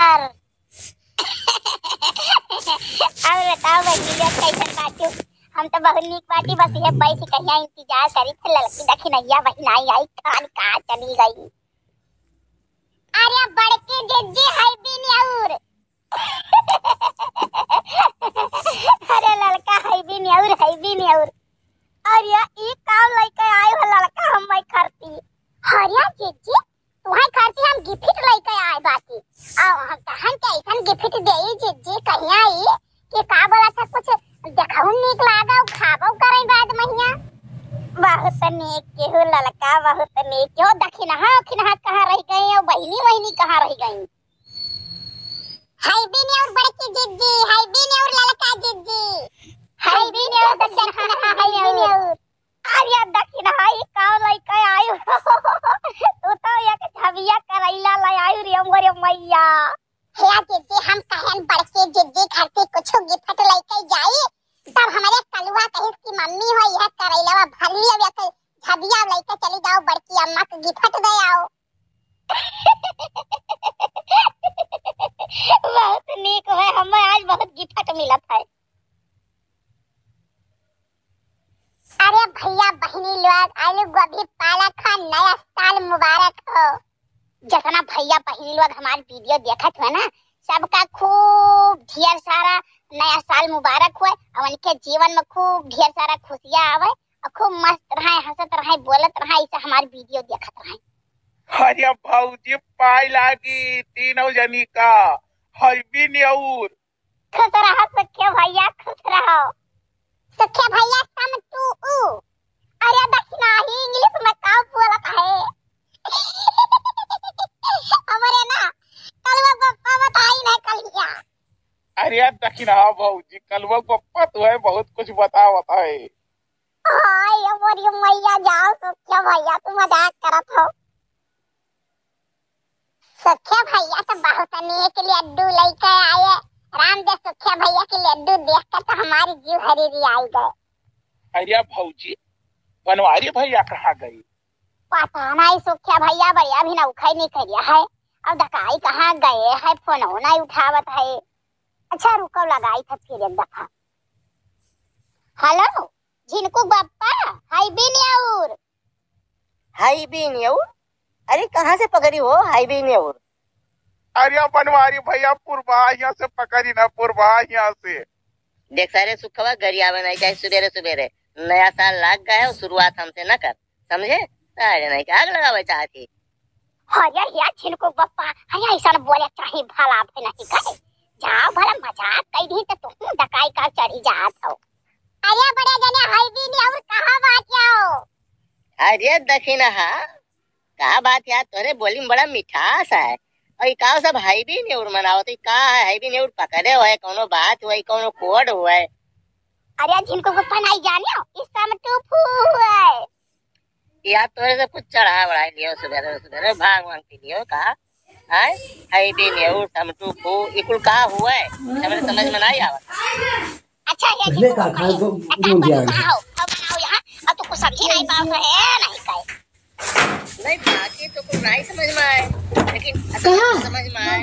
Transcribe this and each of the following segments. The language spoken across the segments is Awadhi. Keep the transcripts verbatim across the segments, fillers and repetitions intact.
और बताओ बहिनी लोग, कैसन बाटू? हम तो बहुत नीक बाटी, बस ये बैठ कहिया इंतजार करी थे, ललकी दखिनहिया बहिन आई, आई खान कहाँ चली गई? अरे बड़की जिज्जी, हैप्पी न्यू ईयर। अरे ललका, happy new year, happy new year. अरे ई का लइके आए हो ललका, हम खातिर? अरे जिज्जी, तुहरे खातिर हम गिफ्ट लइके आए बाटी। आ हम कहन के ऐसन गिफ्ट देई जिज्जी, कहिया ई कि का बोला था, कुछ देखहु नीक लागो, खाबो करे बाद महिया। बहुत नीक केहू ललका, बहुत नीक केहू। दखिनहा उखिनहा कहाँ रह गई और बहिनी वहिनी कहाँ रह गई? हैप्पी न्यू ईयर बड़की जिज्जी, हैप्पी न्यू ईयर ललका जिज्जी, हैप्पी न्यू ईयर दखिनहा, हैप्पी न्यू ईयर। अरे दखिनहा, ई का लइके आयु? तू तो एक झबिया करैला ले आयु रे मोरे मैया। हे जिज्जी, हम कहन बड़की जिज्जी खातिर कुछ गिफ्ट लइके जाई, तब हमरे कलुआ कहिस कि मम्मी हो यह करैलवा भर लियो, एक झबिया लइके चली जाओ, बड़की अम्मा के गिफ्ट दे आओ। बहुत नीक है, हमें आज बहुत गिफ्ट मिलत है। अरे भैया बहिनी लोग, आलू गोभी पालक हो, नया साल मुबारक हो। जितना भैया बहिनी लोग हमार वीडियो देखत हुए ना, सबका खूब ढेर सारा नया साल मुबारक हुए और उनके जीवन में खूब ढेर सारा खुशियाँ आवे और खूब मस्त रहे, हंसत रहे, बोलत रहे, ऐसे हमार वीडियो देखत रहे। अरे भौजी, पाय लागी तीनों जनी का, हैप्पी न्यू ईयर। खुश रहो सुखे भैया, खुश रहो। सुखे भैया, सम टू ऊ। अरे दखिनहा, ई इंग्लिश में का बोलत है? हमरे ना कलुआ पप्पा बताई ना कलिया। अरे दखिनहा भौजी, कलुआ पप्पा तो है, बहुत कुछ बतावत है। हाय, मोरी मैया, जाओ सुखे भैया, तू मजाक करत हो। सुखे भैया तो बहुत नीक लड्डू लइके आए। राम दे, सुखे भैया के लड्डू देख के तो हमारी जीव हरी री आई गए। अरे भौजी, बनवारी भैया कहाँ गई? पता नहीं सुखे भैया, बढ़िया भी ना उखाई नहीं करिया है। अब दकाई कहाँ गए है, फोन नहीं उठावत है। अच्छा रुको, लगाई था फिर एक दफा। हेलो, झिनकू Bappa, happy new year. Happy new year? अरे कहाँ से पकड़ी हो हैप्पी न्यू ईयर? अरे बनवारी भैया, पुरबा यहाँ से पकड़ी ना, पुरबा यहाँ से। देख सारे सुखवा, गरियावे नहीं चाहे सुबेरे सुबेरे। नया साल लाग गया है, शुरुआत हमसे न कर, समझे? अरे नहीं क्या आग लगावे चाहती। अरे या झिनकू बप्पा, अरे ऐसा न बोले चाही, भला भी नहीं करे। जाओ भला, मजाक कई दी तो तुम दकाई का चढ़ी जात हो। अरे बड़े जने, हैप्पी न्यू ईयर कहाँ बात जाओ? अरे दखिनहा, का बात यार, तोरे बोली में बड़ा मिठास है। और ई का सब हैप्पी न्यू ईयर मनावत, ई का है हैप्पी न्यू ईयर पकड़े हुए, कौनो बात हुए, कौनो कोड हुए? अरे झिनकू बप्पा नहीं जाने, ई सम टू फू है। यार तोरे से कुछ चढ़ा बढ़ा लियो, सुबेरे सुबेरे भांग वांग पी लियो का? आय, हैप्पी न्यू ईयर, सम टू फू, ई कुल का हुए? हमरे समझ में नहीं आवत। अच्छा, ये पहले का खाए, वो अच्छा, रूम दिया है। बनाओ, अब बनाओ यहाँ, अब तो कुछ समझे नहीं पाओ तो है, नहीं कहे। नहीं, बाकी तो कुछ नहीं समझ में आए, लेकिन अच्छा कहाँ? समझ में आए,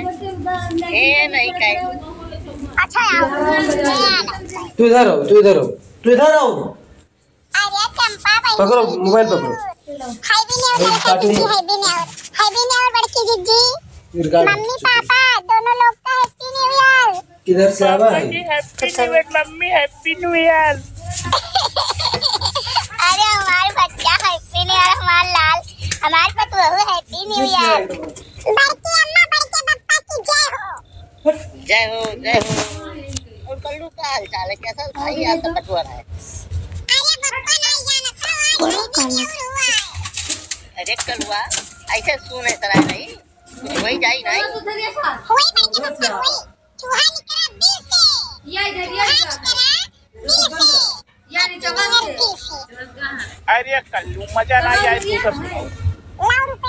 ये नहीं कहे। अच्छा, आओ, ये नहीं कहे। तू इधर आओ, तू इधर आओ, तू इधर आओ। अरे चंपा बहन, पकड़ो, मोबाइल पकड़ो। Happy new year, happy new year, happy new year, happy new year बड़की जिज्जी। मम्मी पापा दोनों लोग का हैप्पी न्यू ईयर। किधर से आवा है? पापा जी, happy new year, mummy, happy new year. अरे हमार बच्चा, हैप्पी न्यू ईयर, हमार लाल, हमार पतोहू, हैप्पी न्यू ईयर। बड़की अम्मा, बड़के पप्पा की जय हो। जय हो, जय हो। और कल्लू, का हाल चाल है? कैसा भाई आपका बटुआ रहा है? अरे बप्पा नहीं जानत हो, आज हैप्पी न्यू ईयर हुआ है। अरे कलुआ, ऐसे सुने सराय नहीं, कुछ वही जाई नहीं। वही बड़के बप्पा, वही। चूहा निकला बीस से। या इधर, या चूहा इधर। निकला बीस से। या नीचे बस से। अरे कल्लू, मजा ना आया, तू सब सुनाओ। लाओ रुपया।